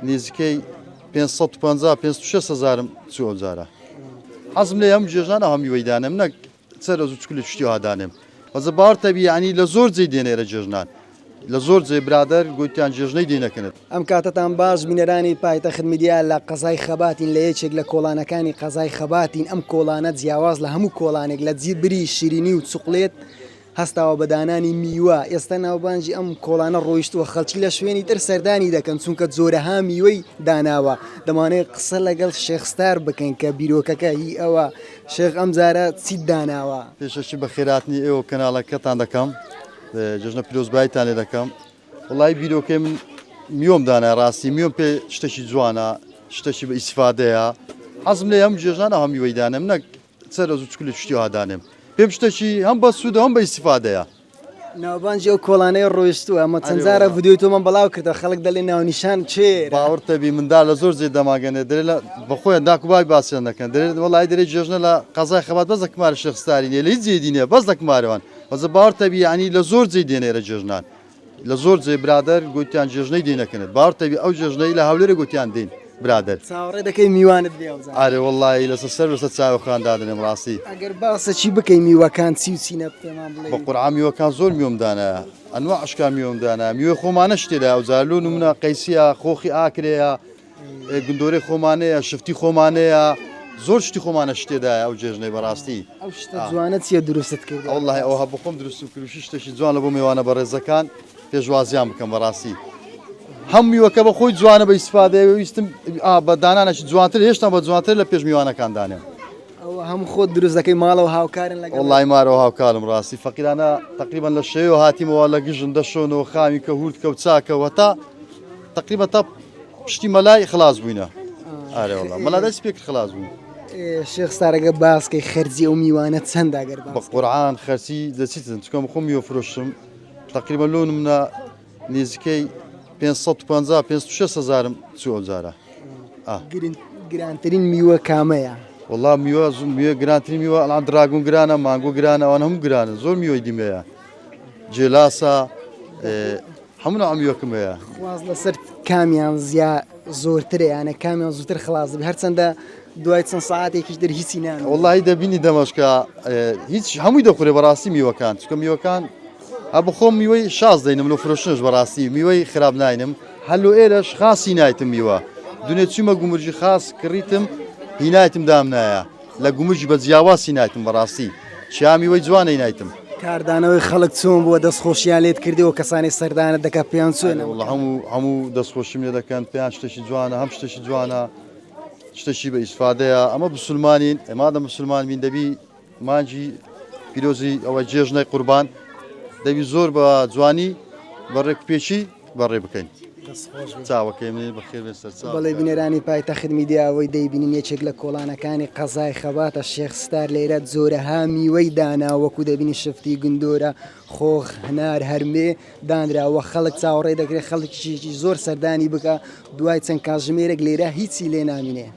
نزیکەی 550 560 هەزارم چوو ئەو جارە حەزم لێ هەم جێژنان ئەو میوەی دانێم نەک چەرەز و چکلی شتی وا دانێم بەزە باوەڕ تەبی یعنی لە زۆر جێ دێنێرە جێژنان لە زۆر جێ برادەر گوتیان جێژنەی دێنەکەنت. ئەم کاتەتان باش بینەرانی پایتەخت میدیا لە قەزای خەباتین لە یەکێک لە کۆڵانەکانی قەزای خەباتین ئەم کۆڵانە جیاواز لە هەموو کۆڵانێک لە جی بری شیرینی و چوکڵێت هەستاوە بە دانانی میوە، ئێستا ناوبانگی ئەم کۆڵانە ڕۆیشتووە، خەڵکی لە شوێنی تر سەردانی دەکەن، چونکە جۆرەها میوەی داناوە، دەمانەوێت قسە لەگەڵ شێخ ستار بکەین کە بیرۆکەکە هی ئەوە، شێخ ئەمجارە چیت داناوە؟ پێشەکی بەخێرهاتنی ئێوە و کەناڵەکەتان دەکەم، جەژنە پیرۆزباییتان لێ دەکەم، وەڵایی بیرۆکەی من میوەم دانا ڕاستی میوەم پێ شتێکی جوانە، شتێکی بە ئیسفادەیە، حەزم لێیە هەم جێژنان ئەو هەم میوەی دانێم نەک چەرەز و چکلی شتی وا دانێم پێم شتێکی هەم بە سوودە هەم بە ئیسیفادەیە. ناوبانگی ئەو کۆڵانەی ڕۆیشتووە ئەمە چەند جارە ڤیدیۆی تۆمان بەڵاو کردەوە خەڵک دەڵێ ناونیشان کێرە. باوەڕ تەبی منداڵ لە زۆر جێ دەماگەنێ دەرێ لە بەخۆیان داک و باوی باسیان دەکەن دەرێ وەڵی دەرێ جێژنە لە قەزای خەبات بەس لە کمارە شێخ ستاری نیە لە هیچ جێی دی نیە بەس لە کمارەوان بەس باوەڕ تەبی یانی لە زۆر جێ دێنێرە جێژنان لە زۆر جێ برادەر گوتیان جێژنەی دێنەکەنت باوەڕ تەبی ئەو جێژنەی لە هەولێرە گوتیان دێین برادەر. چاوەڕێ دەکەی میوانت بێ ئەوجا. ئەرێ وەڵایی لەسەر سەر لەسەر چاوی خۆیان دادەنێم ڕاستی. ئەگەر باسە چی بکەی میوەکان چی و چینە پێمان بڵێی. بە قورعان میوەکان زۆر میوەم دانایە ئەنواع ئەشکال میوەم دانایە میوەی خۆمانەش تێدایە ئەوجار لۆ نمونە قەیسیە خۆخی ئاکرێیە گندۆرەی خۆمانەیە شفتی خۆمانەیە زۆر شتی خۆمانە شتێدایە ئەو جێژنەی بەڕاستی. ئەو شتە جوانە چیە دروستت کردوە؟ وەڵاهی ئەوها بەخۆم دروستم کرد و شتێکی جوان لە بۆ مێوانە بەڕێزەکان پێشوازیان بکەم بەڕاستی هەم میوەکە بە خۆی جوانە بە ئیسفادەیە ویستم بە دانانێکی جوانتر هێشتا بە جوانتر لە پێش میوانەکان دانێم. ئەوە هەموو خۆت دروست دەکەی ماڵەوە هاوکارن لەگەڵ؟ وەڵای مارەوە هاوکارم ڕاستی فەقیرانە تەقریبەن لە شەوێوە هاتیمەوە لە گژن دەشۆنەوە خاوی کە هورد کە و چاکە و هەتا تەقریبەن تا پشتی مەلای خلاص بووینە ئارێ وەڵا مەلا دەست پێ کرد خلاص بووین. شێخ ستارەگە باسکەی خەرجی ئەو میوانە چەندە گەر بە قورعان خەرجی دەچیتن چونکە من خۆم میوە فرۆشم تەقریبەن لۆ نمونە نزیکەی 550 560 هەزارم چوو ئەو جارە. گرانترین میوە کامەیە؟ وەڵا میوە میوە گرانترین میوە ئەڵان دراگون گرانە مانگۆ گرانە ئەوان هەموو گرانە زۆر میوەی دیمەیە جێلاسە هەموو نوع میوەکم هەیە. خواز لەسەر کامیان زیا زۆرترە یانە کامیان زووتر خلاص دەبێت هەرچەندە دوای چەند سەعاتێکیش در هیچی نامێنێت. وەڵاهی دەبینی دەمەشکە هیچ هەمووی دەخورێ بەڕاستی میوەکان چونکە میوەکان هە بخۆم میوەی شاز دەینم لۆ فرۆشتنش بەڕاستی میوەی خراپ ناینم هەر لۆ ئێرەش خاسی نایتم میوە دونێ چوومە گومرگی خاس کڕیتم هینایتم دامنایە لە گومرگی بە جیاواز هینایتم بەڕاستی چیا میوەی جوانەی نایتم. کاردانەوەی خەڵک چۆن بووە دەستخۆشیان لێت کردی و کەسانی سەردانت دەکە پێیان چۆنە؟ وەڵا هەموو هەموو دەستخۆشیم لێ دەکەن پێیان شتێکی جوانە هەم شتێکی جوانە شتێکی بە ئیسفادەیە ئەمە بسلمانین ئێمادە مسلمان بین دەبی مانگی پیرۆزی ئەوە جێژنەی قوربان دەبی زۆر بە جوانی بە ڕێکوپێکی بەڕێ بکەین. چاوەکەی منی بەخێر بێن سەرچاو. بەڵێ بینەرانی پایتەخت میدیا ئەوەی دەیبینین یەکێک لە کۆڵانەکانی قەزای خەباتە شێخ ستار لێرە جۆرەها میوەی دانا وەکو دەبینی شفتی گندۆرە خۆخ هەنار هەرمێ دانراوە خەڵک چاوەڕێ دەکرێت خەڵکیی زۆر سەردانی بکە دوای چەند کاتژمێرێک لێرە هیچی لێ نامینێ.